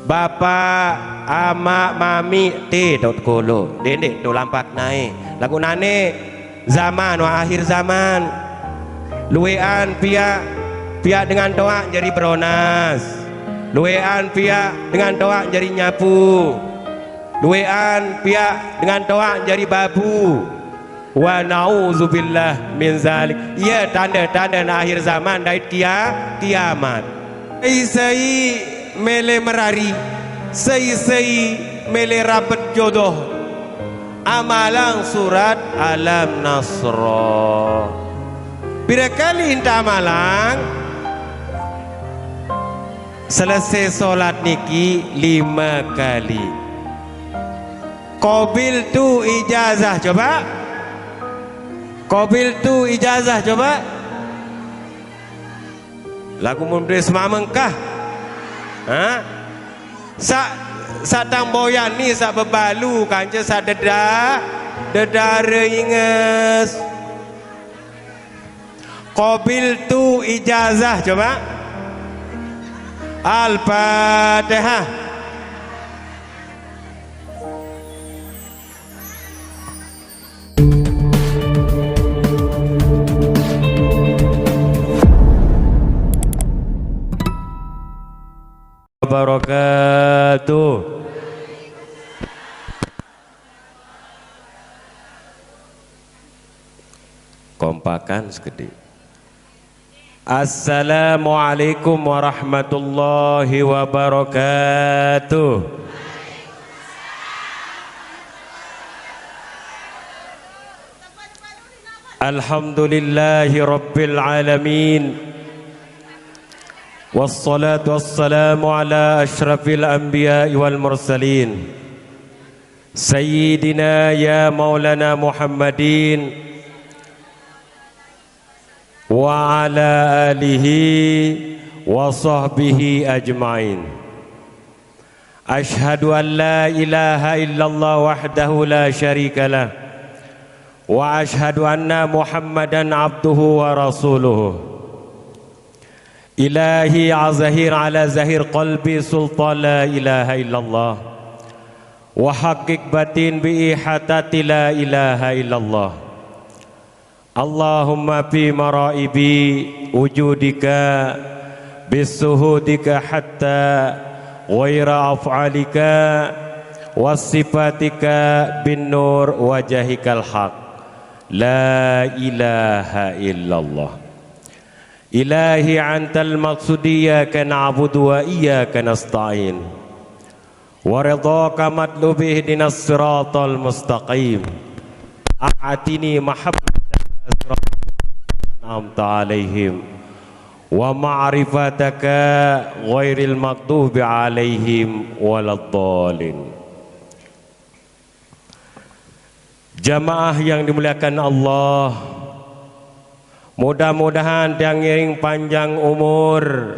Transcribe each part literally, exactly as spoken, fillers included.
Bapak, amaq, mamiq, te toq kolo, dendeq toq lampak nae. Laguq nane zaman wah akhir zaman. Lueqan piaq, piaq dengan toaq jari beronas. Lueqan piaq dengan toaq jari nyapu. Lueqan piaq dengan toaq jari babu. Wa na'udzubillah min zalik. Ie tande-tande akhir zaman dait kia-, kiamat. Sei-sei mele merariq, sei-sei mele rapet jodoh. Amalang surat Alam Nasra. Pire kali ente amalang? Selese solat niki lime kali. Qabiltu ijazah, coba. Qabiltu ijazah, coba. Laguq mun bede semamengkah? Ha? Saq, saq tang boyani, saq bebalu kance saq deda-, dedare inges. Qabiltu ijazah, coba. Al-Fatihah. Wabarakatuh. Kompakan sekediq. Assalamualaikum warahmatullahi wabarakatuh. Alhamdulillahi rabbil alamin. Wassalatu wassalamu ala asyrafil anbiya'i wal mursalin. Sayyidina ya maulana Muhammadin wa ala alihi wa sahbihi ajmain. Asyhadu an la ilaha illallah wahdahu la syarikalah, wa asyhadu anna Muhammadan abduhu wa rasuluh. Ilahi azhir ala zahir qalbi sultan la ilaha illallah, wa haqqiq batin bi ihatati la ilaha illallah. Allahumma fi maraibi wujudika bisuhudika hatta ghaira af'alika wasifatika bin nur wajahikal haq. La ilaha illallah. Ilahi antal maqsudi, iyyaka na'budu wa iyyaka nasta'in. Wa ridhaka matlubi, ihdinas siratal mustaqim. A'tini mahabbataka siratal an'amta alaihim. Wa ma'rifataka ghairil maghdubi alaihim waladdallin. Jamaah yang dimuliakan Allah, mudah-mudahan tiang ngiring panjang umur,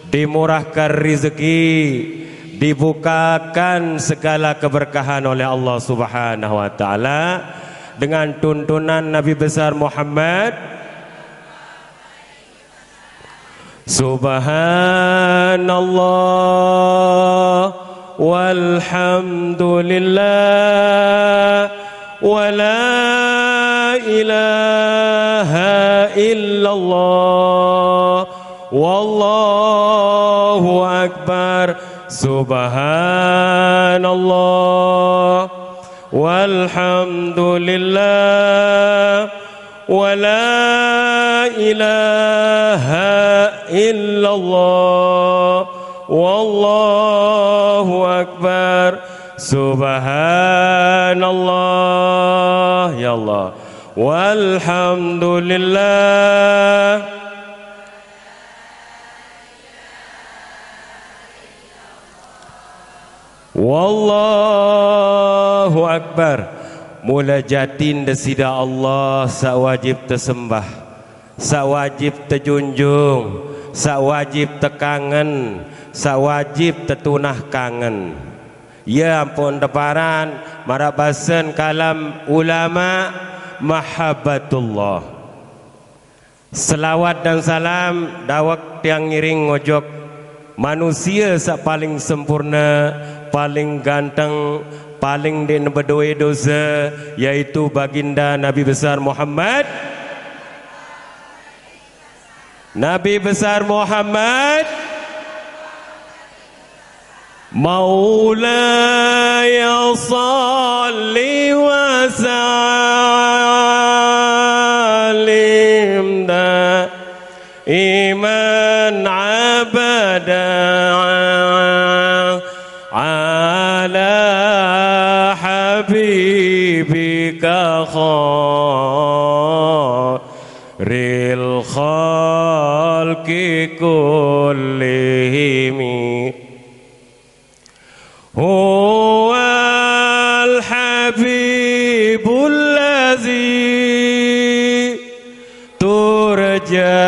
dimurahkan rizeki, dibukakan segala keberkahan oleh Allah Subhanahu wa Ta'ala dengan tuntunan Nabi Besar Muhammad. Subhanallah walhamdulillah wa la ilaha illallah wallahu akbar. Subhanallah walhamdulillah wa la ilaha illallah wallahu akbar. Subhanallah, ya Allah. Walhamdulillah. Wallahu akbar. Mule jatin Deside Allah saq wajib tesembah, saq wajib tejunjung, saq wajib tekangen, saq wajib tetunah kangen. Ie ampoqn teparan maraq basen kalam ulama, mahabbatullah. Selawat dan salam dawek tiang ngiring ngojok Manusia saq paling sempurne, paling ganteng, paling ndeqne bedoe dose, yaitu Baginda Nabi Besar Muhammad. Nabi Besar Muhammad. مولاي صل وسلم دائما أبدا على حبيبك خير الخلق كلهم. هو الحبيب الذي ترجى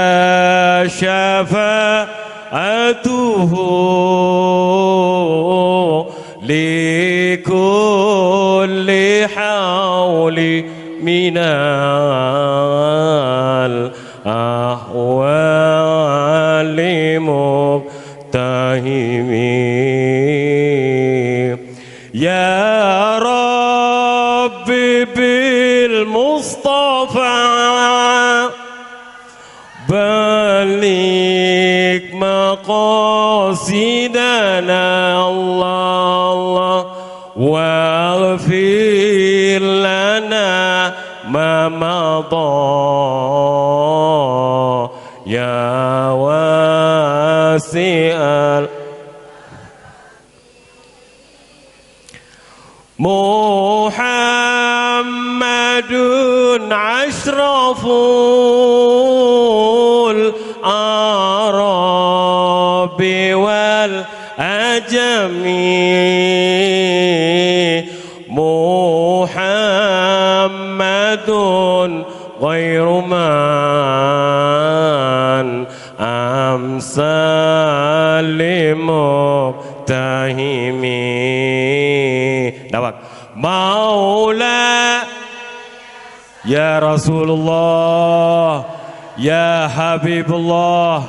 شفاعته لكل حول من الأحوال مقتحم. يا رب بالمصطفى بلغ مقاصدنا الله الله، واغفر لنا ما مضى يا واسع ال- محمد أشرف العرب والعجم. محمد خير من أمسى لمقتحم. Dawak. Maula. Ya Rasulullah, ya Habibullah,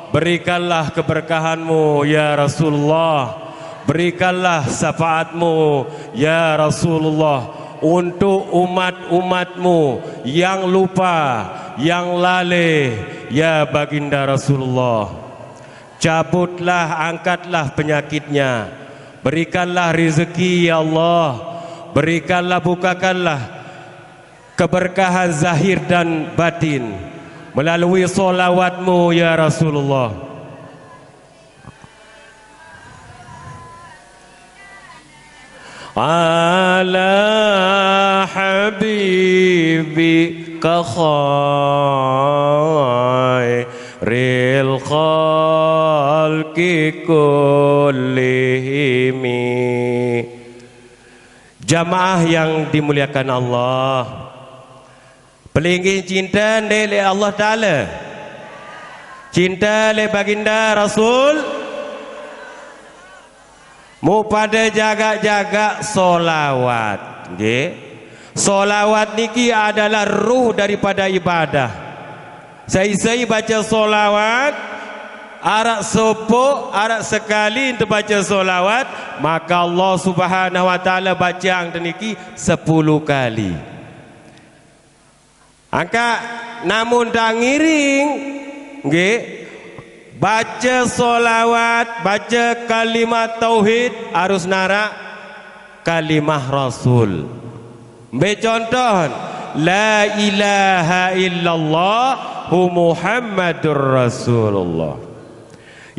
berikanlah keberkahanmu, ya Rasulullah. Berikanlah syafaatmu, ya Rasulullah, untuk umat-umatmu yang lupa, yang lalai, ya Baginda Rasulullah. Cabutlah, angkatlah penyakitnya. Berikanlah rezeki, ya Allah. Berikanlah, bukakanlah keberkahan zahir dan batin melalui solawatmu, ya Rasulullah. على حبيبك خير الخلق كلهم. Jamaah yang dimuliakan Allah, pelinggih cinta ndeq leq Allah Taala, cinta leq Baginda Rasul, muq pade jagaq-jagaq solawat, nggih. Solawat niki adalah ruh daripada ibadah. Sai-sai bace solawat, araq sopoq, araq sekali ente bace solawat, maka Allah Subhanahu wa Taala baceang te niki sepulu kali. Angkaq, namun ndaq ngiring, nggih, bace solawat, bace kalimat tauhid, harus naraq kalimah Rasul. Mbe contoh? La ilaha illallah Muhammadur Rasulullah.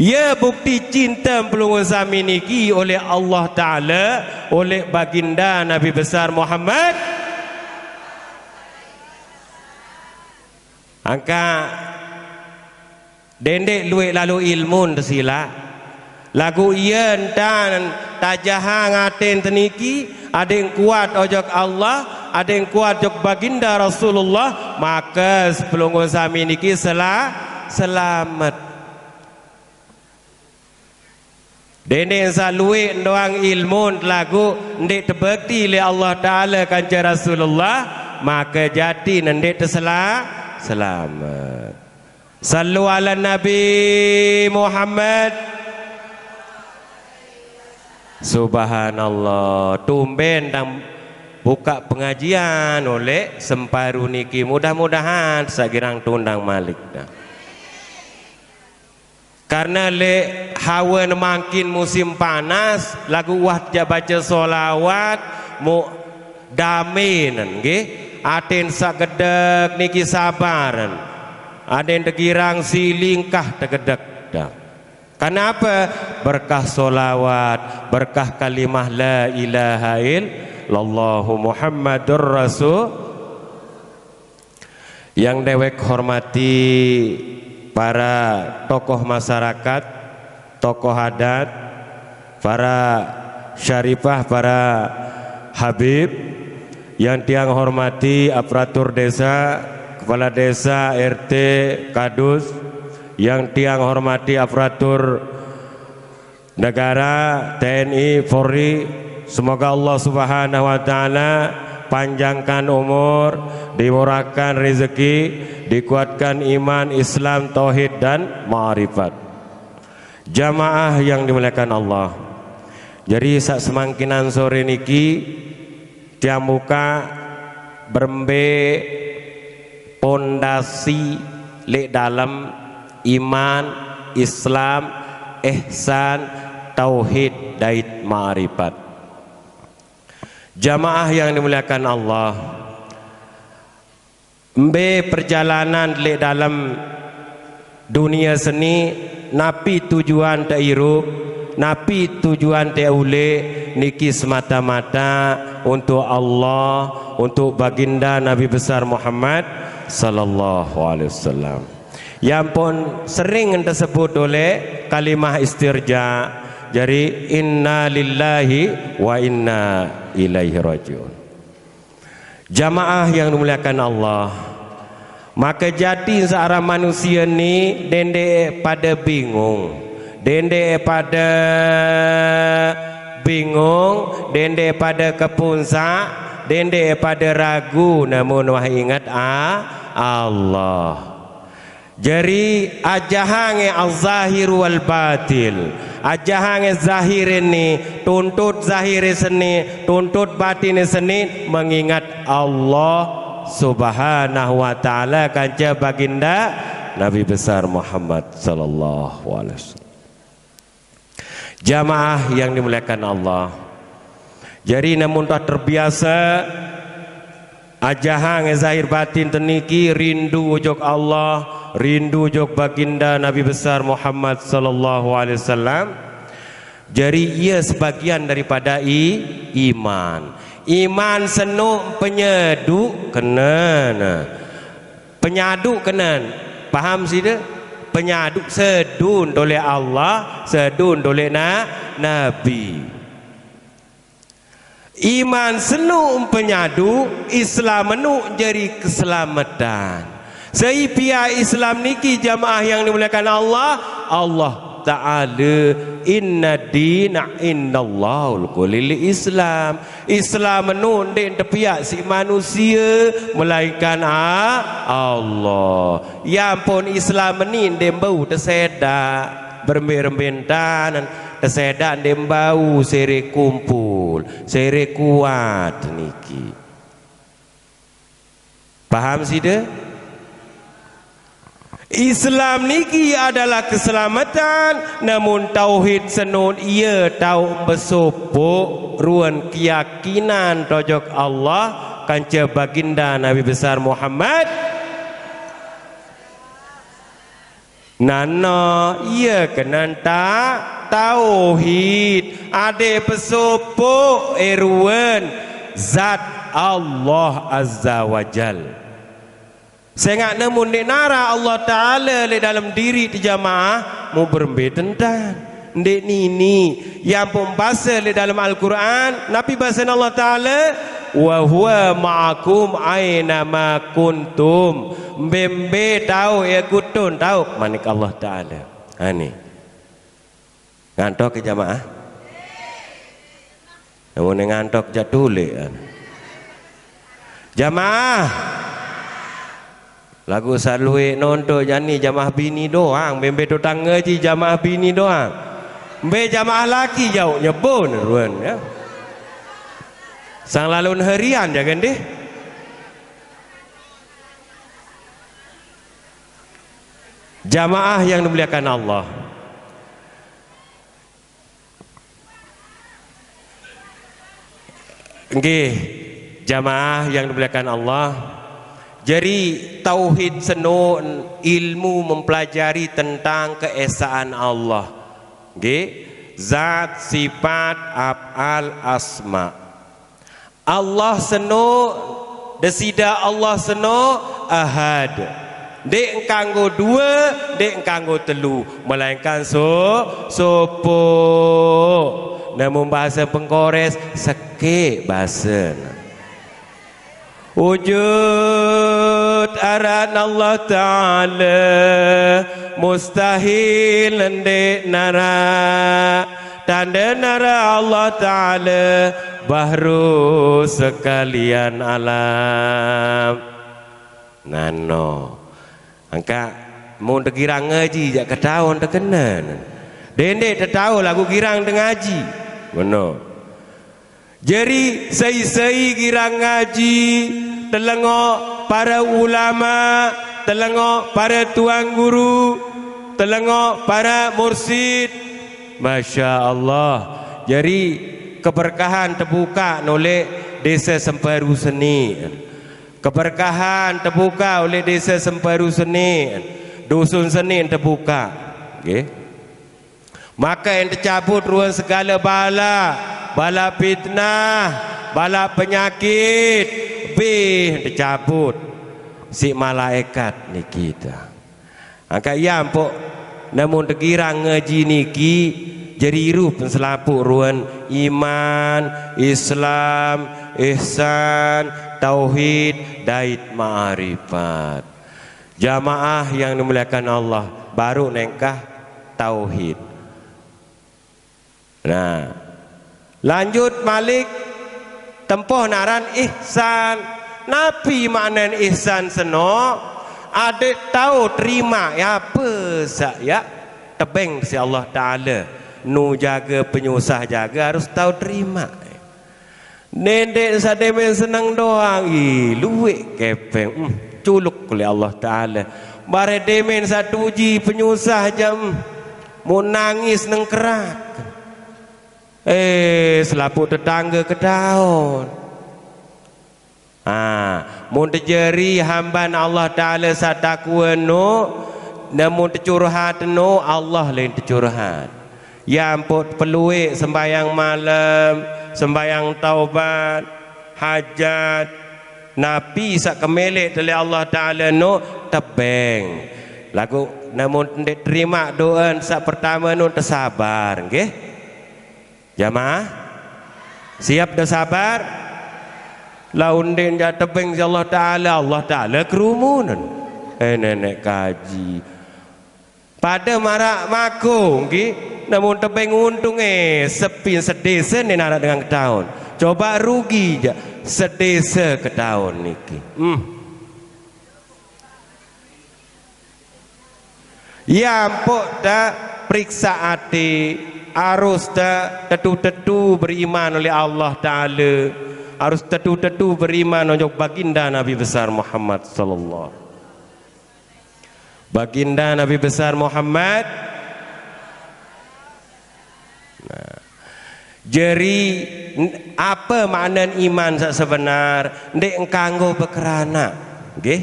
Ye bukti cinte pelungguh sami niki oleh Allah Taala, oleh Baginda Nabi Besar Muhammad. Angkaq, dendeq lueq lalo ilmun tesilaq. Laguq ie entan tajahang aten teniki, adeq kuat ojok Allah, adeq kuat ojok Baginda Rasulullah, make sepelungguh sami niki sela-, selamet. Dendeq saq lueq doang ilmun laguq ndeq tebekti leq Allah Taala kance Rasulullah, make jatin ndeq tesela-, selamet. Sallu ala Nabi Muhammad. Subhanallah, tumben dang buka pengajian oleh semparu niki. Mudah-mudahan sagirang tundang malik dah. Karena le hawa mangkin musim panas, lagu wah jak baca solawat, mu dame nen, nggih. Aten sak gedeg niki sabaran. Aden tegirang silingkah tegedeg dah. Kenapa? Berkah solawat, berkah kalimah la ilaha illallah Muhammadur Rasul. Yang dewek hormati para tokoh masyarakat, tokoh adat, para syarifah, para habib, yang tiang hormati aparatur desa, kepala desa, R T, kadus, yang tiang hormati aparatur negara, T N I, Polri, semoga Allah Subhanahu wa taala panjangkan umur, dimurahkan rezeki, dikuatkan iman, Islam, tauhid dan ma'rifat. Jamaah yang dimuliakan Allah. Jadi sak semangkinan sore niki tiang buka berembe pondasi lek dalam iman, Islam, ihsan, tauhid dait ma'rifat. Jamaah yang dimuliakan Allah, mbe perjalanan lek dalam dunia seni, napi tujuan te irup, napi tujuan te ule, niki semata-mata untuk Allah, untuk baginda Nabi besar Muhammad sallallahu alaihi wasallam. Yang pun sering tersebut oleh kalimah istirja. Jadi inna lillahi wa inna ilaihi rajiun. Jamaah yang dimuliakan Allah, maka jati seorang manusia ni dende pada bingung, dende pada bingung, dende pada kepunsak, dende pada ragu, namun wah ingat a Allah. Jari ajahange al-zahir wal batil. Ajahange zahir ini, tuntut zahir seni, tuntut batin seni, mengingat Allah Subhanahu wa taala kanca baginda Nabi besar Muhammad sallallahu alaihi wasallam. Jamaah yang dimuliakan Allah. Jari namun dah terbiasa ajahange zahir batin teniki rindu ujok Allah, rindu ujok baginda Nabi besar Muhammad sallallahu alaihi wasallam. Jari ia sebagian daripada i, iman. Iman senu penyedu kena. Penyadu kena. Paham sida? Penyadu sedun oleh Allah, sedun oleh na, Nabi. Iman senu penyadu, Islam enu jari keselamatan. Seipia Islam niki jamaah yang dimuliakan Allah, Allah Ta'ala, inna dina indallahul kulil Islam. Islam enu ndeq tepiak siq manusie, melainkan a, Allah. Ia pun Islam ni ndeq mbau tesedak, berembe-rembe entan tesedak ndeq mbau sere kumpul, sere kuat niki. Paham side? Islam niki adalah keselamatan, namun tauhid senun ia tau besopok ruen keyakinan tojok Allah kance baginda Nabi besar Muhammad. Nano ia kenanta tauhid ade besopok eruen zat Allah Azza wa Jal. Sengaq namun ndeq nara Allah Ta'ala leq dalem diriq te jamaah, muberembe tentan. Ndeq nini, ia pun base leq dalem Al-Qur'an, napi basen Allah Ta'ala? "Wa huwa ma'akum aina ma kuntum." Mbe-mbe tao, ia kutun tao, manik Allah Ta'ala. Ani. Ngantok ke jamaah? Namun ngantok jaq tuleq. Jamaah. Laguq saq lueq nonton jani jamaah bini doang, mbe-mbe tetangge ji jamaah bini doang. Mbe jamaah laki jauh nyebun ruan ya. Sang lalun harian ya kan deh. Jamaah yang dimuliakan Allah. Nggih, jamaah yang dimuliakan Allah. Jadi tauhid seno ilmu mempelajari tentang keesaan Allah. Nggih, zat, sifat, af'al, asma. Allah seno, desida Allah seno, ahad. Ndeq engkanggo due, ndeq engkanggo telu, melainkan so, sopo. Namun bahasa Pengkores, sekik bahasa. Wujud aran Allah Ta'ala mustahil ndeq naraq. Tande naraq Allah Ta'ala bahru sekalian alam. Nano. Angkaq mun tegirang ngaji jaq ketaun tekenen. Dendeq tetau laguq girang tengaji. Meno. Jari sai-sai girang ngaji, telengoq para ulama, telengoq para tuan guru, telengoq para mursid. Masya Allah. Jari keberkahan tebuka nolek Desa Semparu Seni. Keberkahan tebuka oleh Desa Semparu Seni. Dusun Seni tebuka. Nggih. Maka yang tecabut ruang segala bala, bala fitnah, bala penyakit, bih tecabut siq malaikat niki ta. Angkaq iya mpuk, namun tegirang ngaji niki, jari irup selapuq ruan iman, Islam, ihsan, tauhid, dait ma'rifat. Jamaah yang dimuliakan Allah, baru nengkah tauhid. Nah, lanjut malik tempoh naran ihsan. Napi maknen ihsan seno? Adeq tau terima ya apa saq ya tebeng siq Allah Ta'ala. Nu jage penyusah jage harus tau terima. Nendeq saq demen seneng doang, ih, lueq kepeng, mm, culuk oleh Allah Ta'ala. Bare demen saq tuji penyusah jaq, mm, mun nangis nengkerak. Eh, selapuq tetangge ketaun. Ah, mun tejeri hamban Allah Ta'ala saq takwe no, namun tecurhat no, Allah lain tecurhat. Ya ampun pelueq sembahyang malem, sembahyang taubat, hajat, napi saq kemeleq tele Allah Ta'ala no tebeng. Laguq namun ndeq terimaq doen saq pertame no tesabar, nggih. Jamaah? Siap dah sabar? Laun ndeq jaq tebeng siq Allah Ta'ala, Allah Ta'ala kerumunan. Eh, neneq kaji. Pade maraq mako, nggih, namun tebeng untunge sepi sedese ndeq naraq dengan ketaun. Coba rugi jaq sedese ketaun niki. Hmm. Ya ampuk ta periksa ati, harus ta tetu-tetu beriman oleh Allah Ta'ala, harus tetu-tetu beriman ojok baginda Nabi Besar Muhammad sallallahu. Baginda Nabi Besar Muhammad. Nah, jeri, n-, ape maknen iman saq sebenar? Ndeq engkanggo bekeranak, nggih.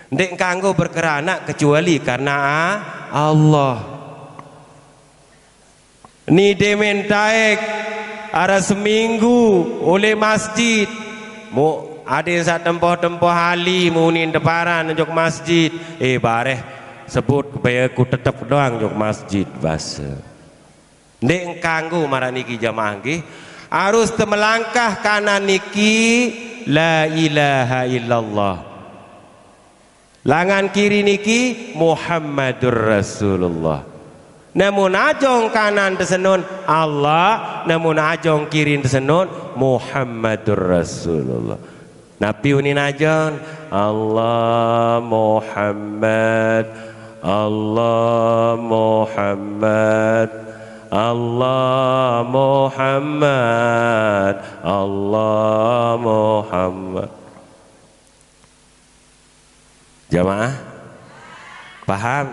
Ndeq engkanggo bekeranak kecuali karena a-, Allah. Ni demen taek araq seminggu oleh masjid. Mu-, adeq saq tempoh-tempoh ali muni teparan ojok masjid. Eh, bareh sebut kepeyeku tetep doang ojok masjid, base. Ndeq engkanggo maraq niki jamaah nggih. Harus temelangkah kanan niki, la ilaha illallah. Langan kiri niki, Muhammadur Rasulullah. Namun ajong kanan tesenun Allah, namun ajong kiri tesenun Muhammadur Rasulullah. Napi unin ajan? Allah Muhammad, Allah Muhammad, Allah Muhammad, Allah Muhammad. Jamaah? Paham?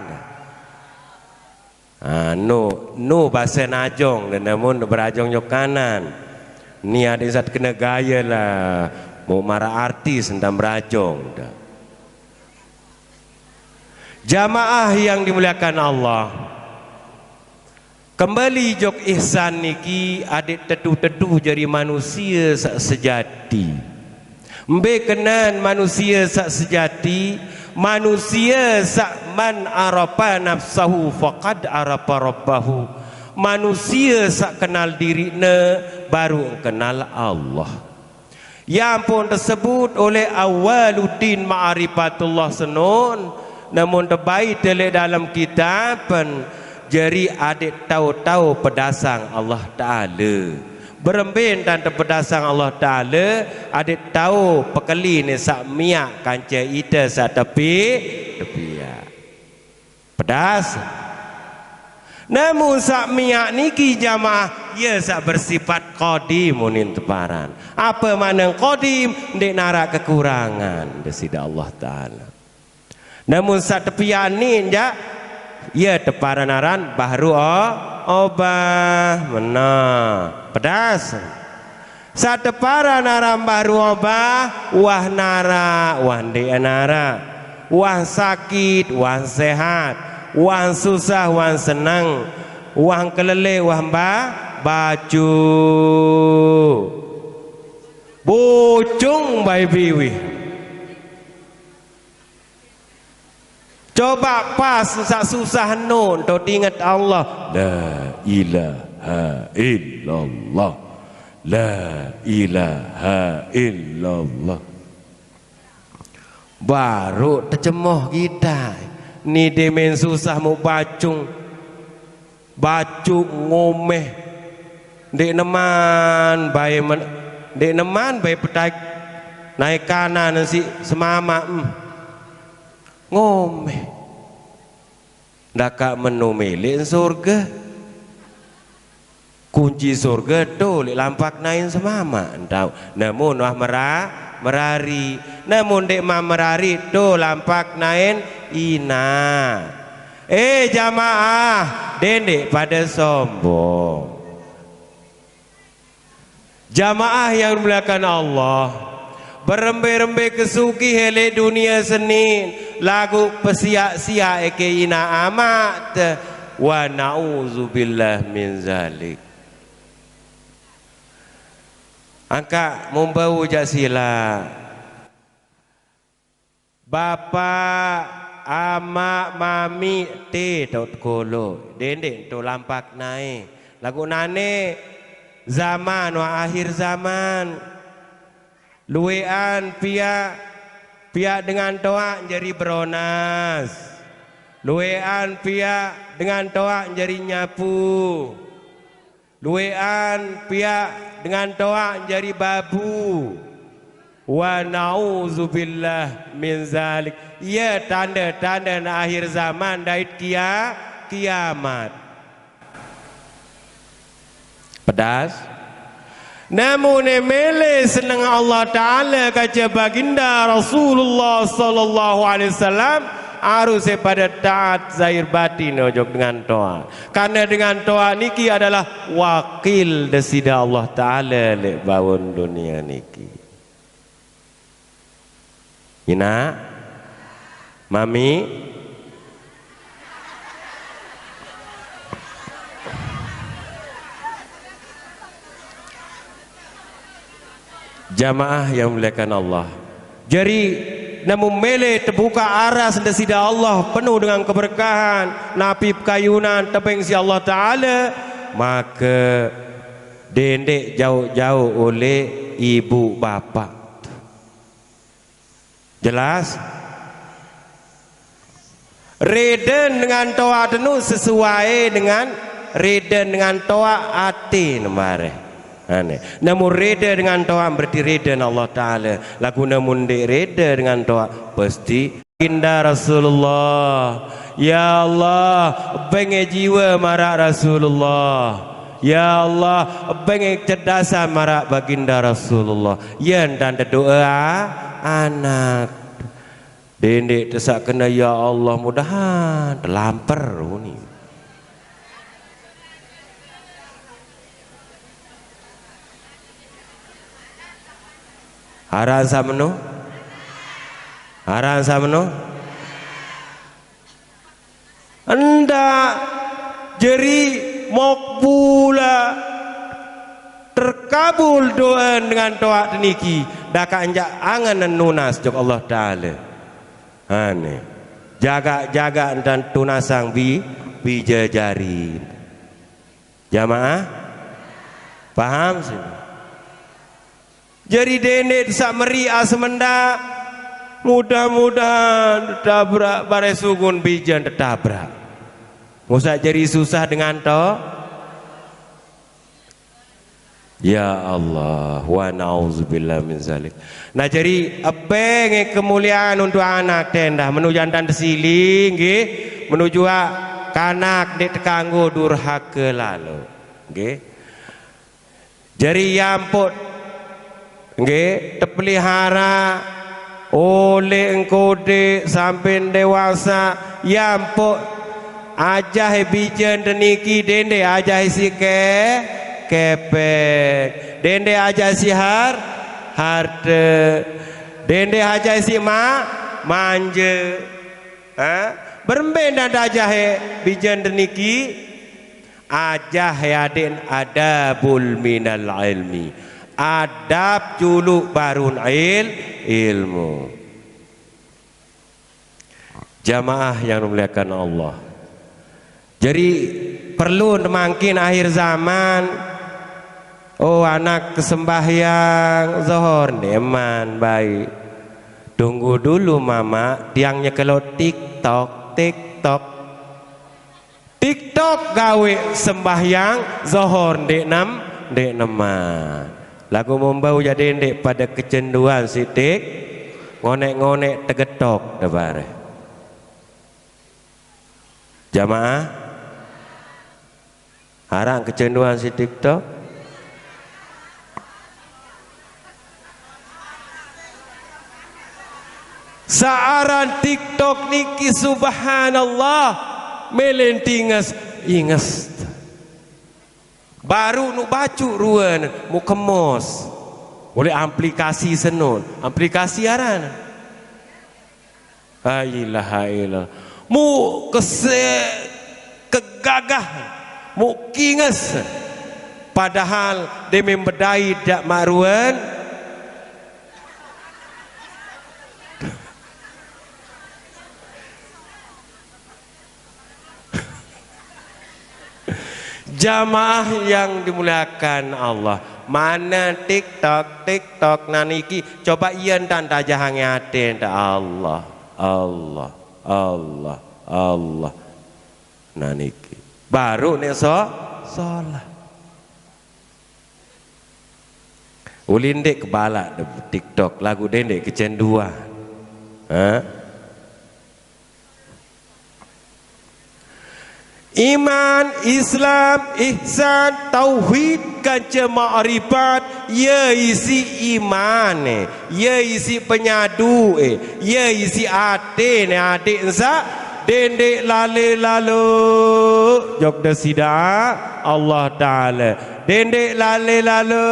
Anu, nu basa najong, dan namun berajong jo kanan. Ni ada zat kena gaya lah. Mau marah artis tentang berajong dah. Jamaah yang dimuliakan Allah. Kembali jok ihsan niki adik tetu-tetu jari manusia sak sejati. Mbe kenan manusia sak sejati, manusia sak man arafa nafsahu faqad arafa rabbahu. Manusia sak kenal dirine baru kenal Allah. Yang pun tersebut oleh Awaluddin Ma'rifatullah Senun, namun tebai telik dalam kitab pen, jari adik tahu-tahu pedasang Allah Ta'ala. Berembin dan tepedasang Allah Ta'ala, adik tahu pekeli ni sak miak kanca ita sak tepi, tepiak. Pedas. Namun sak miak niki jamaah, ia sak bersifat qadim unin teparan. Apa makna qadim? Ndik narak kekurangan desida Allah Ta'ala. Namun sak tepiak ni jak, ia teparan aran bahru o-, obah. Mena. Pedas. Sak teparan aran bahru obah, wah narak, wah ndik narak, wah sakit, wah sehat, wah susah, wah senang, wah keleleh, wah ba-, bacu. Bucung bai biwih. Coba pas sak susah nun tu diingat Allah. La ilaha illallah. La ilaha illallah. Baru terjemoh kita. Ni demen susah mau bacung. Bacu ngomeh. Ndik neman bai men-, ndik neman bai petai naik kanan si semama, em. Ngomeh. Ndaka menu milik surga. Kunci surga tu lek lampak nain semama, entau. Namun wah mera-, merari. Namun dek ma merari tu lampak nain ina. Eh, jamaah, dendek pada sombong. Jamaah yang dimuliakan Allah, berembe-rembe kesugih elek dunia senin, lagu pesiak-siak eke ina amat, wa na'udzubillah min zalik. Angkat mumbau jak sila. Bapa, ama, mami, te tau tekolo. Dendek tu lampak nai. Lagu nane zaman wa akhir zaman. Luean piak, piak dengan toak jari beronas. Luean piak dengan toak jari nyapu. Luean piak dengan toak jari babu. Wa na'udzubillah min zalik. Ia tanda-tanda na akhir zaman dait kia-, kiamat. Pedas. Namun mele seneng Allah Ta'ala kaca baginda Rasulullah sallallahu alaihi wasallam harus pada taat zahir batin ojok dengan toak. Karena dengan toak niki adalah wakil desida Allah Ta'ala lek baun dunia niki. Ina, mami, jamaah yang dimuliakan Allah. Jari, namun mele terbuka aras desida Allah penuh dengan keberkahan, napi pekayunan tebeng si Allah Ta'ala, maka dendek jauh-jauh oleh ibu bapa. Jelas? Reden dengan toa tenu sesuai dengan reden dengan toa ati nembare. Ane. Namun reda dengan toa berarti reda Allah Ta'ala. Lagu namun dek reda dengan toa pasti Baginda Rasulullah Ya Allah, beng jiwa marak Rasulullah. Ya Allah, beng cerdasan marak baginda Rasulullah. Yen dan doa anak. Dendik tesak kena, ya Allah, mudahan telamper ni. Aran sameno? Aran sameno? Endak jeri mokbula terkabul doa dengan toak teniki, daka enjak angen nunas jok Allah Taala. Ane. Jaga-jaga entan tunasang bi, bija jari. Jamaah? Paham sih? Jari dendik sak meri asemenda, mudah-mudahan tetabrak, bare sugun bijan tetabrak. Musak jari susah dengan to. Ya Allah, wa na'udzubillah min zalik. Nah, jari epeng kemuliaan untuk anak tendah menuju antan tesili, nggih, menuju kanak dek tekanggo durhaka lalu. Nggih. Jari yamput, nggih, tepelihara oleh engkode sampai dewasa, yamput ajah bijan teniki, dende ajah isi ke, kepeng, dende ajah isi har, harte, dende ajah isi ma, manja. Ha? Berembe dan ajah bijan teniki? Ajah ya adin adabul minal ilmi. Adab culuk barun il, ilmu. Jamaah yang dimuliakan Allah. Jadi perlu mangkin akhir zaman. Oh, anak kesembahyang zohor ndeman baik. Tunggu dulu mama, tiang nyekelot TikTok, TikTok. TikTok gawe sembahyang zohor ndek nem, ndek neman. Lagu membau jadi ndek pada kecenduan sitik, ngonek-ngonek tegetok debare. Jamaah, arang kecenduan si TikTok. Saaran TikTok niki subhanallah, melentinges inges. Baru nu bacuk ruan, mu kemos. Oleh aplikasi senun, aplikasi aran. La ilaha illallah. Mu kese kegagah, mu kinges. Padahal demi bedai dak maruan. Jamaah yang dimuliakan Allah, mana TikTok, TikTok naniki, coba iyan tan tajah ange ate ta Allah, Allah, Allah, Allah. Naniki. Baru nek so, solah. Uli ndek kebalak de TikTok, lagu dendek kecenduan. Ha? Iman, Islam, ihsan, tauhid, kanca makrifat, ya isi iman, eh, ya isi penyadu, eh, ya isi ate ne adik ensak, dendek lale lalu jok de sida Allah Taala, dendek lale lalu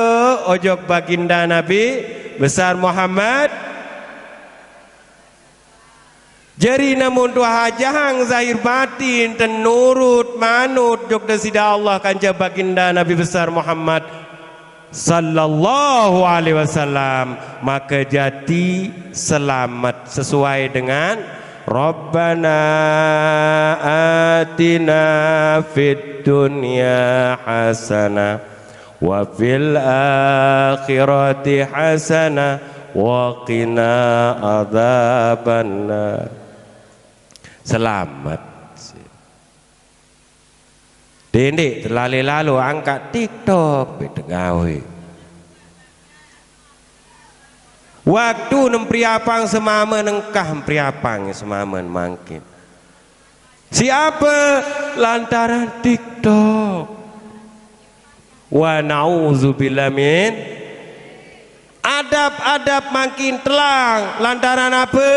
ojok baginda Nabi besar Muhammad. Jari namun tuah ajahang zahir batin tenurut manut jok de sida Allah kanca baginda Nabi besar Muhammad sallallahu alaihi wasallam, maka jati selamat sesuai dengan Rabbana atina fid dunya hasanah wa fil akhirati hasanah wa qina adzabannar. Selamat. Dendik terlale lalu angkat TikTok, bete gawe. Waktu nempriapang semama nengkah, nempriapang semama mangkin. Siapa? Lantaran TikTok. Wa na'udzubillah min. Adab-adab makin telang lantaran apa?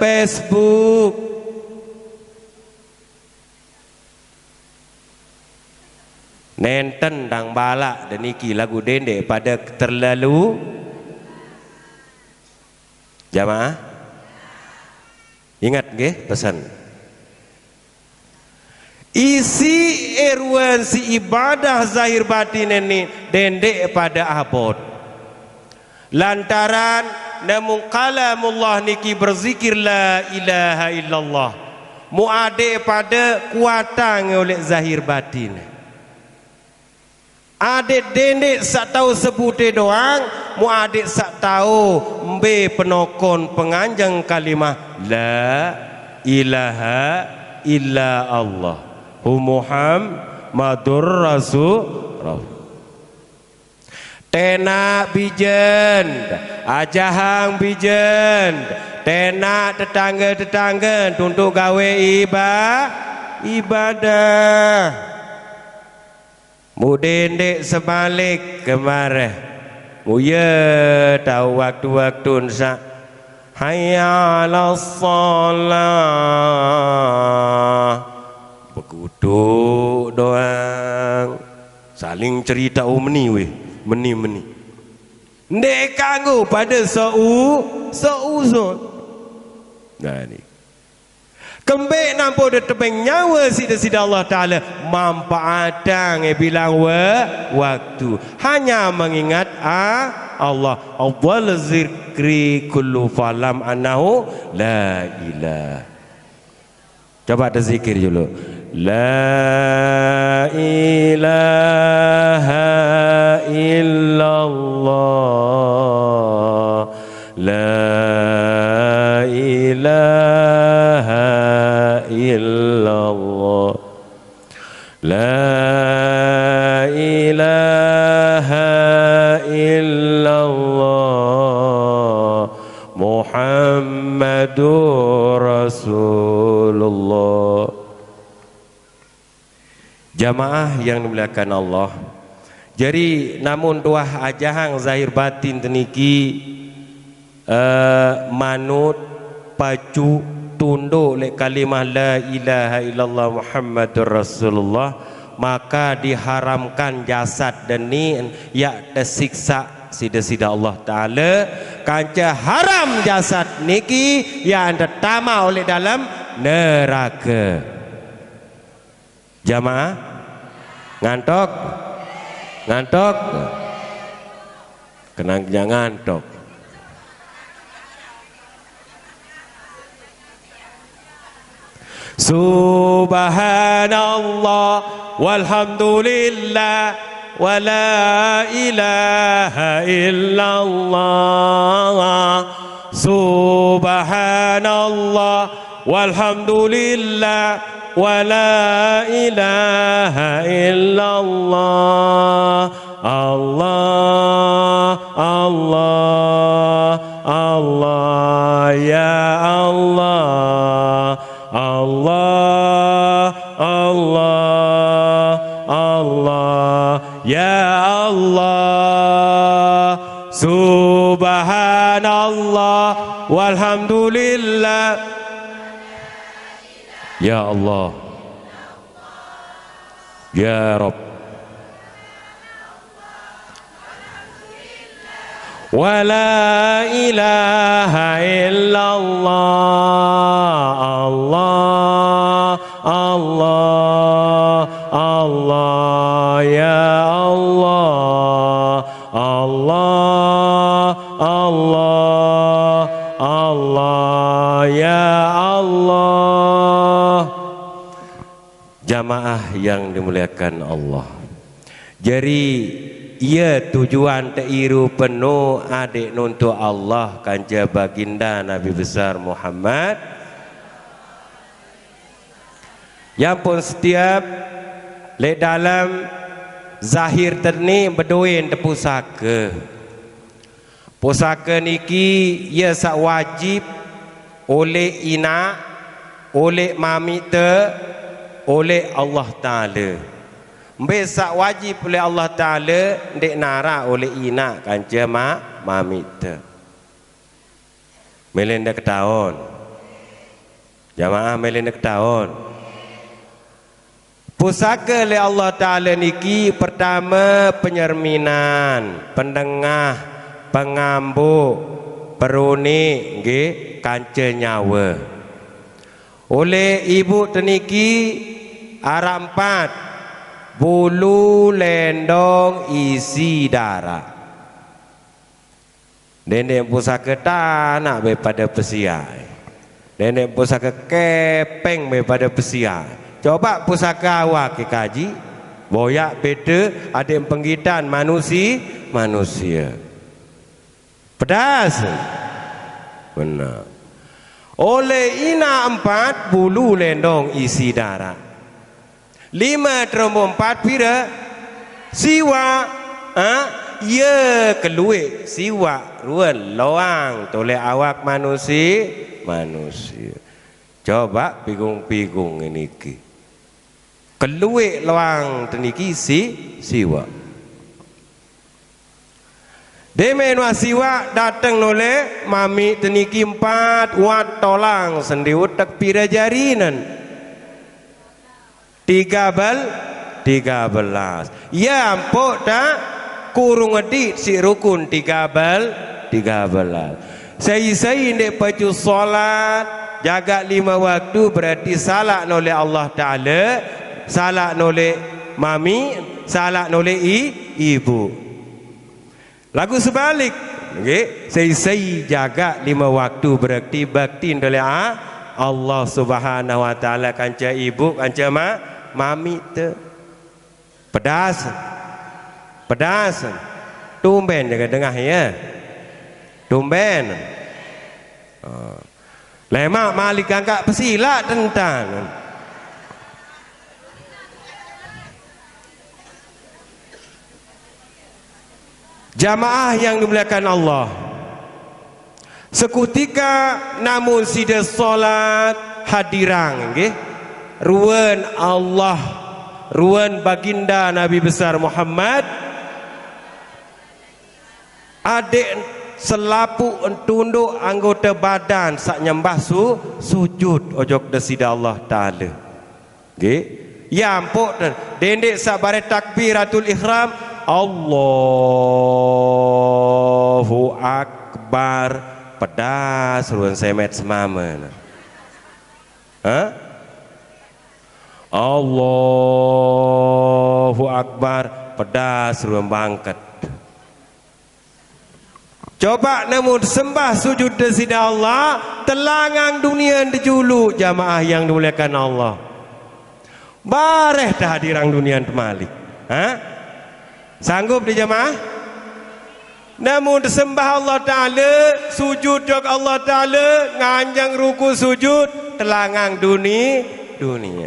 Facebook. Nenten dang balak deniki lagu dendek pada terlalu. Jamaah, ingat nggih pesan. Isi eruan si ibadah zahir batin ini dendek pada abot. Lantaran namun kalamullah niki berzikir la ilaha illallah. Muadek pada kuatang oleh zahir batin. Adik dendik sak tau sebute doang, mu adik sak tau mbe penokon penganjeng kalimah la ilaha illa Allah. Hu Muhammadur Rasul. Tenak bijen, ajahang bijen, tenak tetangga-tetangga tuntuk gawe iba, ibadah. Mu dendek sebalik kemareh. Mu ye tau waktu-waktu sa. Hayya 'alas shalah. Beguduk doang. Saling cerita, "Oh, meni weh, meni, meni." Ndek kanggo pada seu-, seuzon. Nah, ni. Kembek nampo de tebeng nyawa sida-sida Allah Ta'ala manfaatang e bilang wa-, waktu. Hanya mengingat a-, Allah. Afdal zikri kullu falam annahu la ilah. Coba terzikir dulu. La ilaha illallah. La ilaha illallah. La ilaha illallah. Muhammadur Rasulullah. Jamaah yang dimuliakan Allah. Jadi, namun tuah ajahang zahir batin teniki, eh, manut, pacu, tunduk lek kalimah la ilaha illallah Muhammadur Rasulullah, maka diharamkan jasad deni yak tesiksa sida-sida Allah Ta'ala, kanca haram jasad niki yak tetama oleh dalam neraka. Jamaah? Ngantok? Ngantok? Kenang jangan ngantok. Subhanallah walhamdulillah wa la ilaha illallah. Subhanallah walhamdulillah wa la ilaha illallah. Allah, Allah, Allah, ya Allah. Allah, Allah, Allah, ya Allah. Subhanallah walhamdulillah. Ya Allah. Ya Rabb. Wa la ilaha illallah. Allah, Allah, Allah, ya Allah. Allah, Allah, Allah, ya Allah. Jamaah yang dimuliakan Allah. Jadi, iya tujuan teiru penuh adik nuntuk Allah kanca baginda Nabi besar Muhammad. Yang pun setiap lek dalam zahir terni bedoin tepusaka. Pusaka niki iya sak wajib oleh inak Oleh mamite, oleh Allah Taala. Mbe saq wajib oleh Allah Taala, ndeq naraq oleh inaq kance ma-, mamite. Mele ndeq ketaon. Jamaah mele ndeq ketaon. Pusake leq Allah Taala niki pertame penyerminan, pendengah, pengambuq, peruniq, nggih, kance nyawe. Oleh ibu teniki araq empat, bulu, lendong, isi, daraq. Ndeq-ndeq pusake tanaq be pade pesiaq. Ndeq-ndeq pusake kepeng be pade pesiaq. Coba pusake awak ke kaji, boyaq bede adeq penggitan manusi-, manusie. Pedas. Bener. Oleh inaq empat, bulu, lendong, isi, daraq. Lime teromboq empat pire? Siwaq. Ha? Ye kelueq siwaq ruen loang toleh awak manusi-, manusie. Coba pigung-pigung niki. Kelueq loang teniki si-, siwaq. Demen wah siwaq dateng noleh mamiq teniki empat, wat tolang sendi utek pire jarinen? Tiga bel-, tiga belas. Ye ampoq taq kurung ediq siq rukun tiga bel-, tiga belas. Sai-sai ndeq pacu solat, jagaq lime waktu, berarti salaq noleh Allah Taala, salaq noleh mamiq, salaq noleh i-, ibu. Laguq sebalik, nggih, sai-sai jagaq lime waktu, berarti bakti noleh a-, Allah Subhanahu wa Taala kance ibu, kance ma-, mamite. Pedas. Pedas. Tumben jaga dengah, ya. Tumben. Oh. Lemaq malik angkat pesilaq tentan. Jamaah yang dimuliakan Allah, sekutika namun side solat hadirang, nggih, ruen Allah, ruen Baginda Nabi Besar Muhammad, adeq selapuq tunduk anggote badan saq nyembah su-, sujud ojok Deside Allah Taala. Nggih. Ya ampoq, dendeq saq bareh takbiratul ihram, Allahu Akbar, pedas ruen semet semame. Hah? Allahu Akbar, pedas ruen bangket. Coba namun sembah sujud Deside Allah, telangang dunie dejulu, jamaah yang dimuliakan Allah. Bareh tehadirang dunie temalik. Ha? Sanggup di jamaah? Namun sembah Allah Taala, sujud jok Allah Taala, nganjeng ruku sujud, telangang duni-, dunie.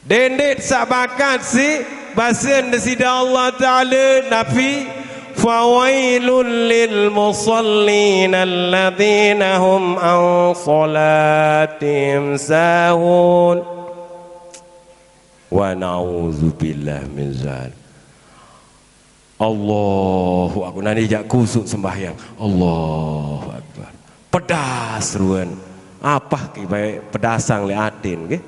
Dendeq saq bakat siq basen Deside Allah Taala napi, "Fawailul lil musallin alladzina hum an salatihim sahun." Wa naudzubillah min zalik. Allahu Akbar. Nani jaq kusuk sembahyang. Allahu Akbar. Pedas ruen. Apah ke bae pedasang leq atin, nggih?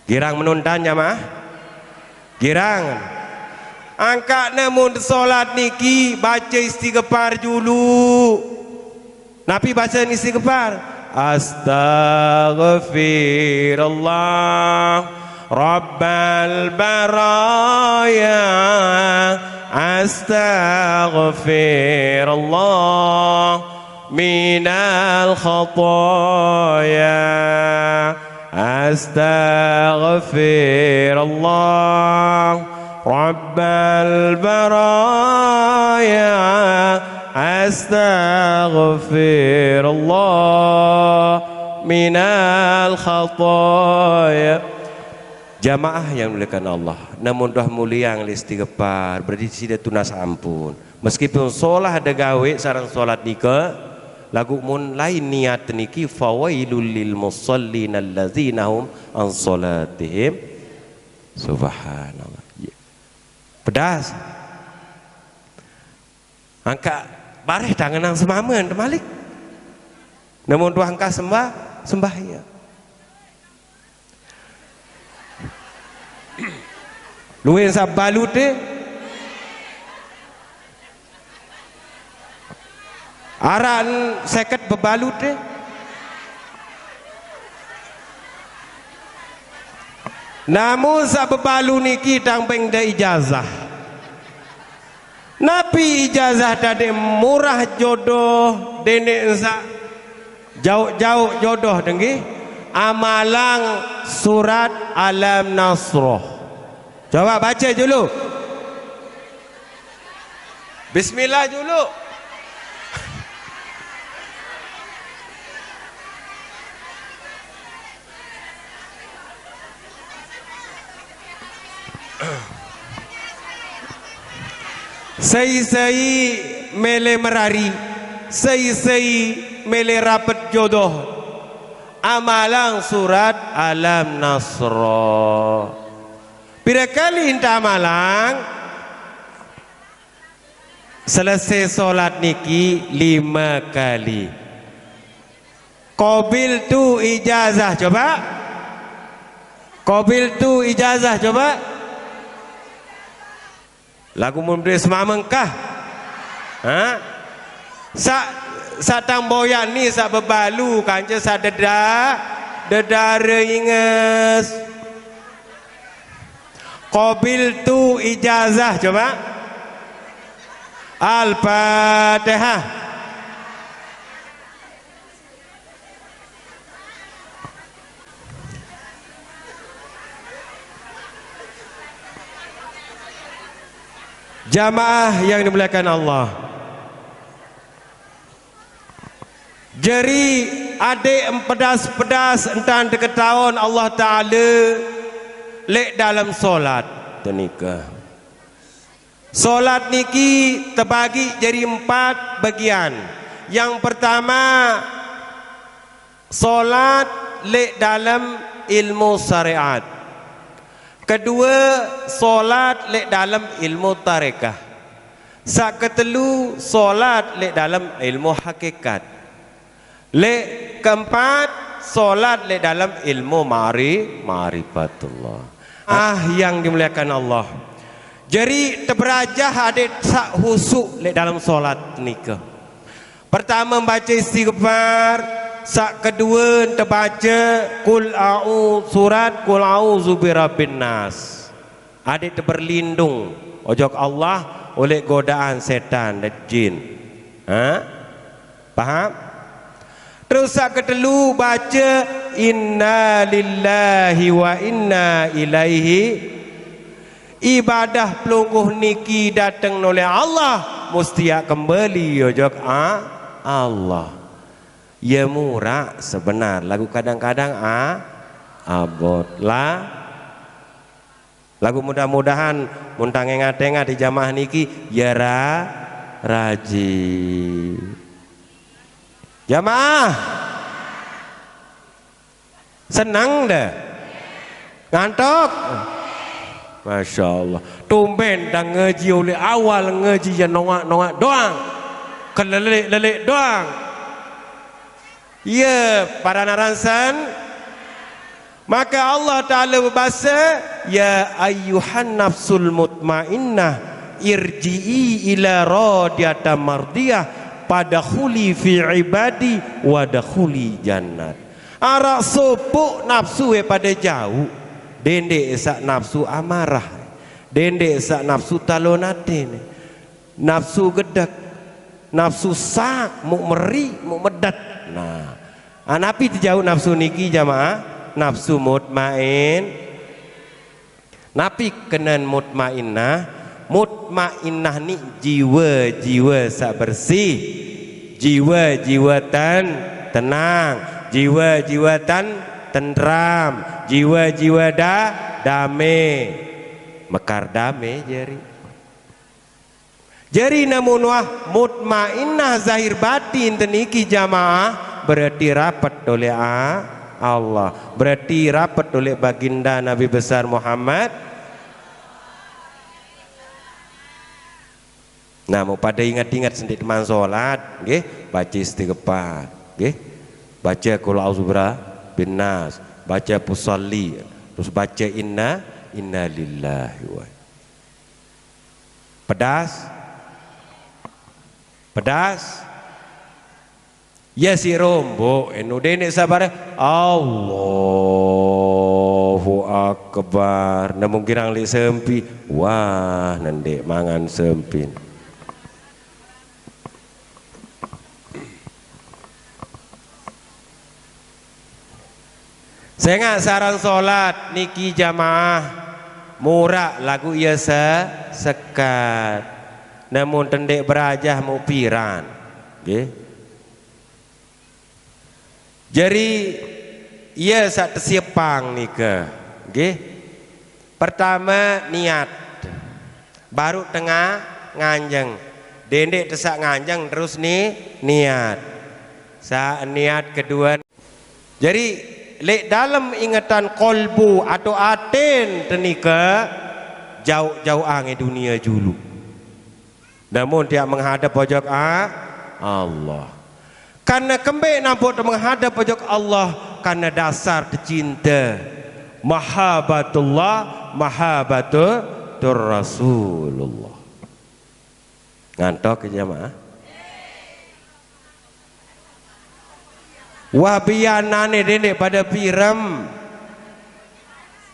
Girang menuntan jamaah? Girang. Angkaqne mun solat niki bace istighfar julu. Napi bacen istighfar? Astaghfirullah Rabbal baraya. Astaghfirullah minal khataya. Astaghfirullah Rabbal baraya. Astaghfirullah minal khataya. Jamaah yang dimuliakan Allah, namun doh muliang istighfar, berarti side tunas ampun. Meskipun solah de gawe sareng solat nike, Lagu mun lain niat niki, "Fawailul lil musallin alladzina hum an salatihim." Subhanallah. Ya. Pedas. Angkat bareh tangan nang semamen terbalik. Namun tuah angkat sembah, sembah ya. Luin sa balut deh. Aran seket bebalut deh. Namun sa bebalu niki tang peng da ijazah. Napi ijazah tadi murah jodoh dene sa jauh-jauh jodoh dengki amalang surat Alam Nasroh. Coba baca dulu. Bismillah dulu. Sei-sei mele merari, sei-sei mele rapet jodoh. Amalang surat Alam Nasroh. Pira kali inta amalang? Selesai solat niki lima kali. Kobil tu ijazah coba. Kobil tu ijazah coba. Lagu mun beri semamengkah. Ha? Sa sa tang boyan ni sa bebalu kanca sa deda dedara inges. Kobil tu ijazah coba. Al-Fatihah. Jamaah yang dimuliakan Allah. Jari adik empedas-pedas entan diketaun Allah Taala lek dalam solat tenika. Solat niki tebagi jari empat bagian. Yang pertama, solat lek dalam ilmu syariat. Kedua, solat lek dalam ilmu tarekah. Sak ketelu, solat lek dalam ilmu hakikat. Lek keempat, solat lek dalam ilmu ma'ri-, ma'rifatullah. Ah, yang dimuliakan Allah. Jari teberajah adik sak husuk lek dalam solat nika. Pertama baca istighfar, sak kedua tebaca kul a'u surat kul a'udzu birabbin nas. Adik teberlindung ojok Allah oleh godaan setan dan jin. Ha? Paham? Terus sak ketelu baca inna lillahi wa inna ilaihi. Ibadah pelungguh niki dateng noleh Allah, mustiak kembali ojok a Allah. Ya murak sebenar, lagu kadang-kadang a abot lah. Lagu mudah-mudahan mun tang engat-engat di jamaah niki ya ra-, raji. Jamaah. Senang deh. Ngantuk. Masya Allah. Tumben dah ngaji oleh awal ngaji ya nongak-nongak doang. Kelelik-lelik doang. Ya, para naransan. Maka Allah Taala berbasa, "Ya ayyuhan nafsul mutmainnah, irji'i ila radiyata mardiyah, fadkhuli fi ibadi wadkhuli jannat." Arak sopok nafsu pada jauh, dendek sak nafsu amarah, dendek sak nafsu talon ati ni. Nafsu gedek, nafsu sak, muk meri, muk medet. Nah, ah, napi tejauh nafsu niki jamaah? Nafsu mutmain. Napi kenen mutmainnah? Mutmainnah ni jiwa-jiwa sak bersih, jiwa-jiwa tan tenang, jiwa-jiwa tan tentram, jiwa-jiwa da dame, mekar dame jari. Jari namun wah mutmainnah zahir batin teniki jamaah, berarti rapet oleh a-, Allah. Berarti rapet oleh baginda Nabi besar Muhammad. Nah, mau pada ingat-ingat sendik teman sholat, nggih, baca istighfar, nggih. Baca qul a'udzu bira-, bin nas, baca fusalli, terus baca inna, inna lillahi wa. Pedas? Pedas? Ya si rombok, enu dendek sabar. Allahu Akbar. Namun girang lek sempi. Wah, nendek mangan sempi. Sengak saran solat niki jamaah murak lagu iya se-, sekat. Namun tendek berajah mupiran. Nggih. Jari iya sak tesiepang nika. Nggih. Pertama niat. Baru tengah nganjeng. Dendek tesak nganjeng terus ni niat. Sa niat kedua. Jari lek dalem ingetan kolbu atau aten tenika jauh-jauh ange dunia julu. Namun tiap menghadap pojok a-, Allah. Karena kembek nampuk tu menghadap pojok Allah karena dasar tercinta. Mahabatullah, mahabatur Rasulullah. Ngantok ke jamaah? Wah bianane dendek pada pirem.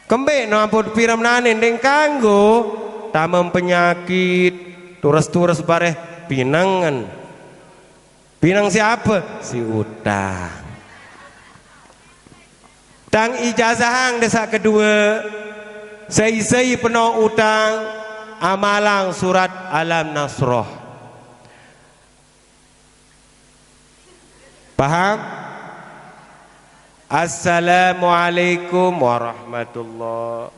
Kembek nampuk pirem nane deng kanggo tamem penyakit, tures-tures bareh pinengen. Pinang siapa? Si utang. Tang ijazahang desa kedua, sei-sei peno utang, amalang surat Alam Nasroh. Paham? Assalamualaikum warahmatullah.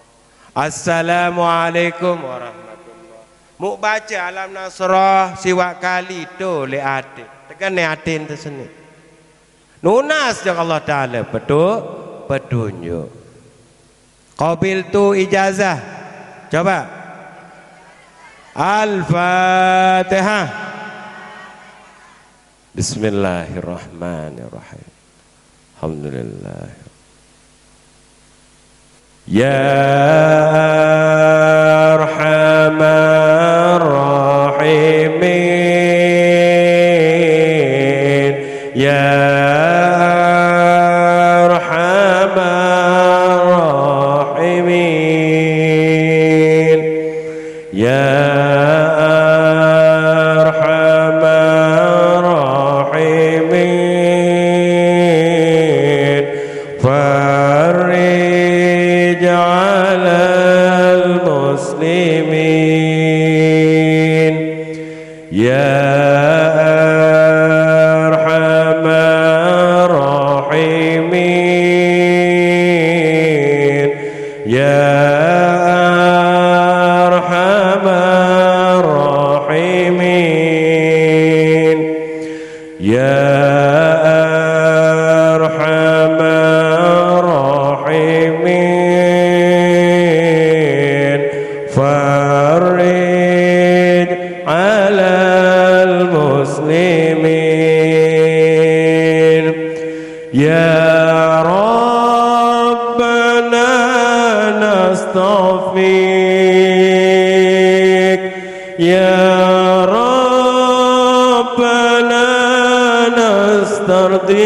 Assalamualaikum warahmatullah. Muk baca Alam Nasrah siwak kali tu le ate. Tekan ne ate ente seni. Nunas jok Allah Taala petu-, petunjuk. Qabil tu ijazah. Coba. Al-Fatihah. Bismillahirrahmanirrahim. Alhamdulillah. Ya Arhamar Rahimin, Ya Arhamar Rahimin. Ya Arhamar Rahimin, farrij alal muslimin. Ya Arhamar Rahimin, Ya Arhamar Rahimin, Ya Arhamar Rahimin, farrij alal muslimin. Ya Rabbana nastaghfiruk, Ya Rabbana nastaghfiruk.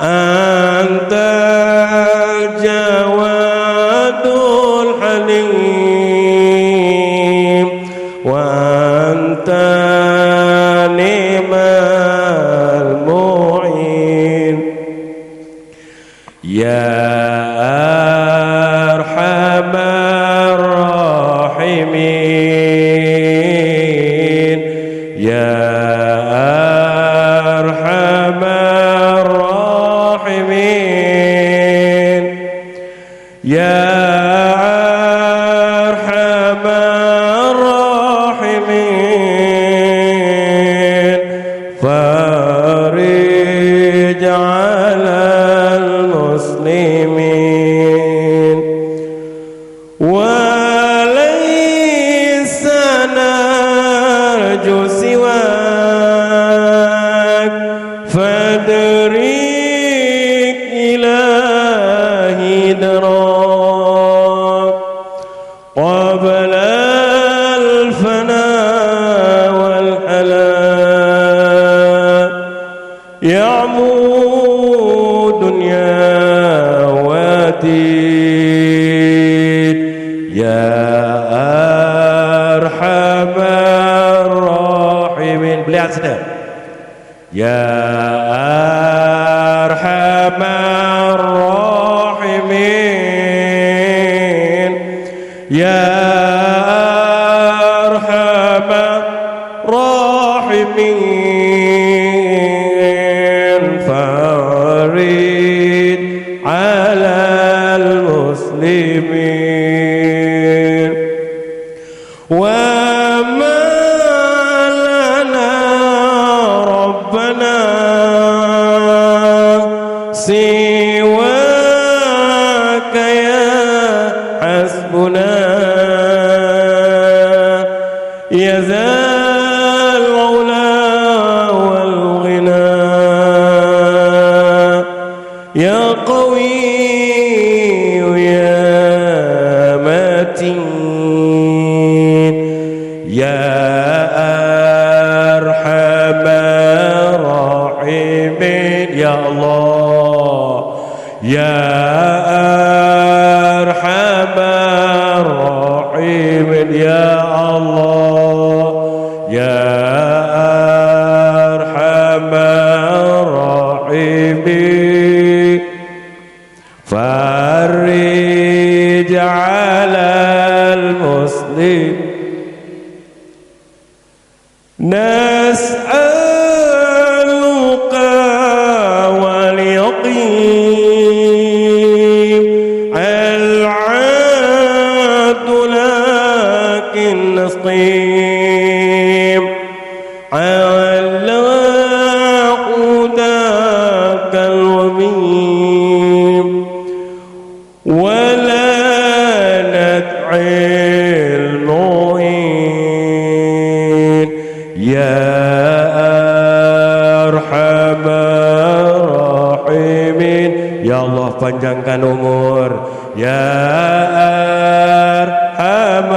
Antal Jawadul Halim, wa anta ni'mal mu'in. Ya Arhamar Rahimin, Ya Arhamar Rahimin, Ya Arhamar قبل الفنا والهلاك يعمو دنيا ودين. يا أرحم الراحمين. Beli aja deh. يا أرحم الراحمين. يا أرحم الراحمين. فرج على المسلمين. وما لنا ربنا سواك يا حسبنا. يا ذا العلا والغنى. يا قوي يا متين. يا أرحم الراحمين. يا الله. يا أرحم الراحمين. يا الله. يا أرحم الراحمين. فرج على المسلم. نسألك واليقين. العبد لكن نستقيم على هداك الوميم. ولا ندعي المعين. يا أرحم الراحمين. Ya Allah, panjangkan umur. يا أرحم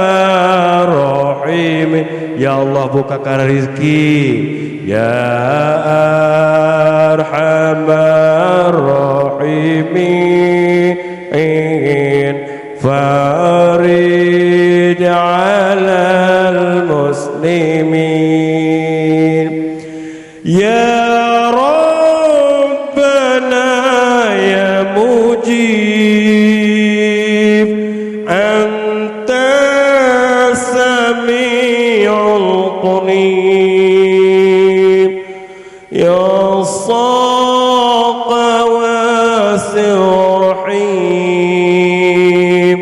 الراحمين. Ya Allah, bukakan rezeki. يا أرحم الراحمين. فرج على المسلمين. يا ربنا يا مجيب، أنت السميع القريب. يا ساق واسع رحيم،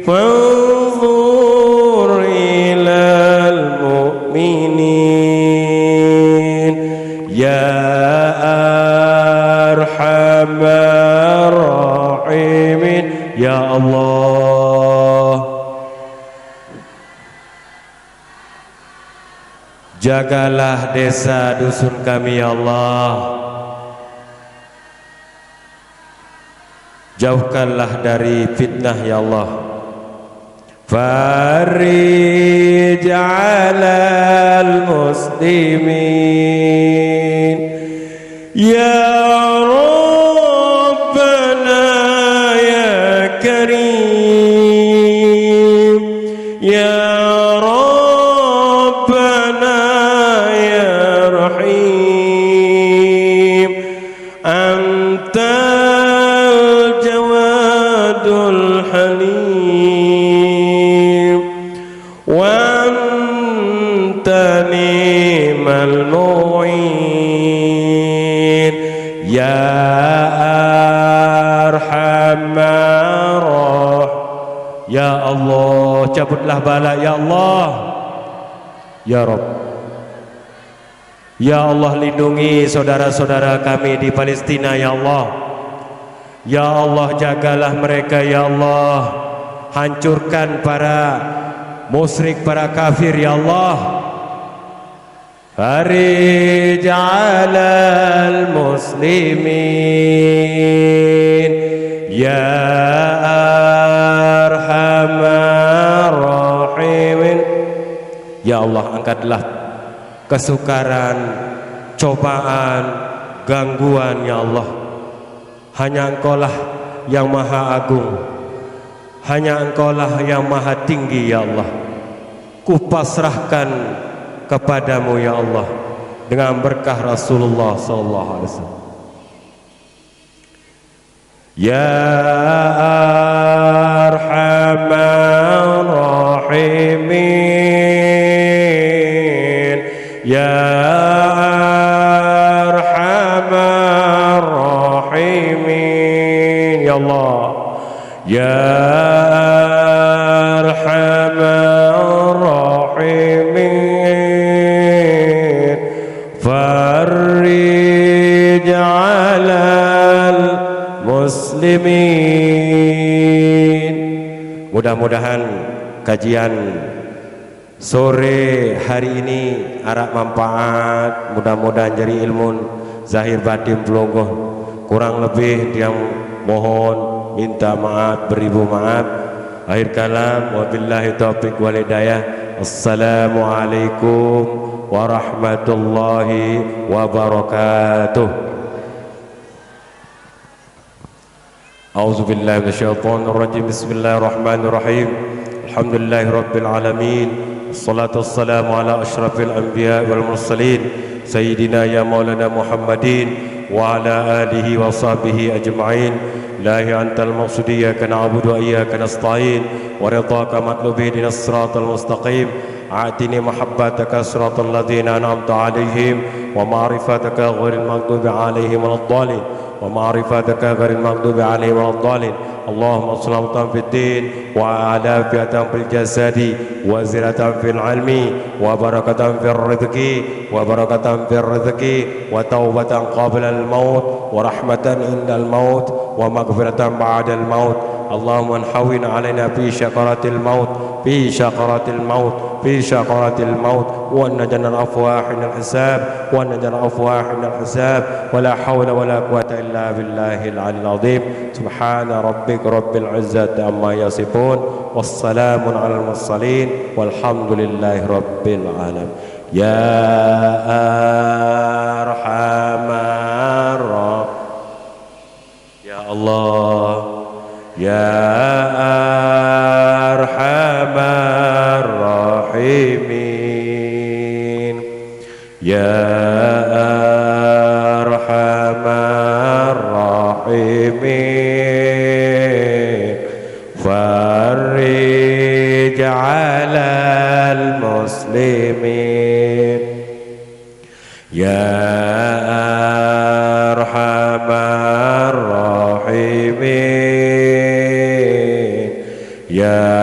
فانظر إلى المؤمنين. يا أرحم الراحمين. Ya Allah, jagalah desa dusun kami, ya Allah. Jauhkanlah dari fitnah, ya Allah. فرج على المسلمين. يا ربنا يا كريم، يا ربنا يا رحيم، أنت الجواد الحليم، وأنت نعم المعين. يا أرحم الراحمين. Ya Allah, cabutlah bala, ya Allah. Ya Rabb. Ya Allah, lindungi saudara-saudara kami di Palestina, ya Allah. Ya Allah, jagalah mereka, ya Allah. Hancurkan para musyrik, para kafir, ya Allah. فرج على المسلمين. يا أرحم الراحمين. Ya Allah, angkatlah kesukaran, cobaan, gangguan, ya Allah. Hanya Engkaulah yang maha agung. Hanya Engkaulah yang maha tinggi, ya Allah. Kupasrahkan kepadamu, ya Allah, dengan berkah Rasulullah sallallahu alaihi wasallam. Ya Arhamar Rahimin, Ya Arhamar Rahimin, ya Allah. Ya Arhamar Rahimin, farrij alal muslimin. Mudah-mudahan kajian sore hari ini arak manfaat, mudah-mudahan jadi ilmu zahir batin pelungguh. Kurang lebih tiang mohon minta maaf, beribu maaf. Akhir kalam, wabillahi taufiq wal hidayah. Assalamualaikum warahmatullahi wabarakatuh. أعوذ بالله من الشيطان الرجيم. بسم الله الرحمن الرحيم. الحمد لله رب العالمين. الصلاة والسلام على أشرف الأنبياء والمرسلين، سيدنا يا مولانا محمد وعلى آله وصحبه أجمعين. إلهي أنت المقصود، إياك نعبد وإياك نستعين، ورضاك مطلوب، اهدنا الصراط المستقيم، أعطني محبتك صراط الذين أنعمت عليهم، ومعرفتك غير المغضوب عليهم ولا الضالين، ومعرفتك غير المغضوب عليهم ولا الضالين. اللهم سلامة في الدين، وعافية في الجسد، وزيادة في العلم، وبركة في الرزق، وبركة في الرزق، وتوبة قبل الموت، ورحمة عند الموت، ومغفرة بعد الموت. اللهم هون علينا في سكرات الموت، في سكرات الموت، في سكرات الموت، وأن نجعل العفو حين الحساب، وأن نجعل العفو حين الحساب. ولا حول ولا قوة إلا بالله العلي العظيم. سبحان ربك رب العزة عما يصفون، والسلام على المرسلين، والحمد لله رب العالمين. يا أرحم الراحمين. Ya Allah, ya Arhamar Rahimin, ya Arhamar Rahimin, farrij alal muslimin. Ya Arhamar Rahimin, ya